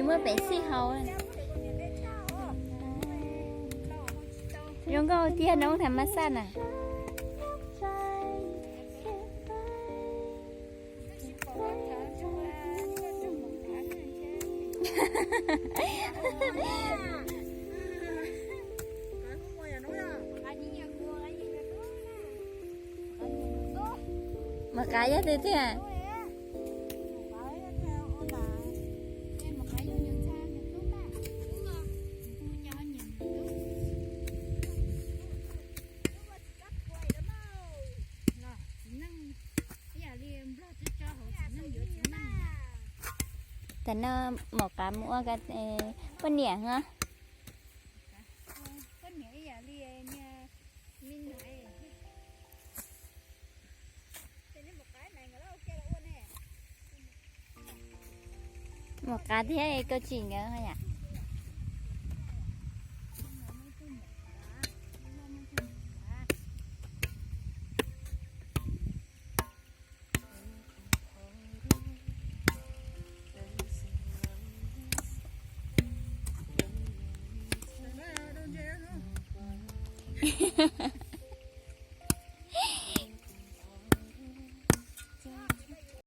Muab pem xij haus. Zoo nkauj tiag, noob tham mas xaj na. Mos qav yog twg tiag? Tam no mos qav mus ua poj niam os. Mos qav thiab Kauj Tsim nkawd yom.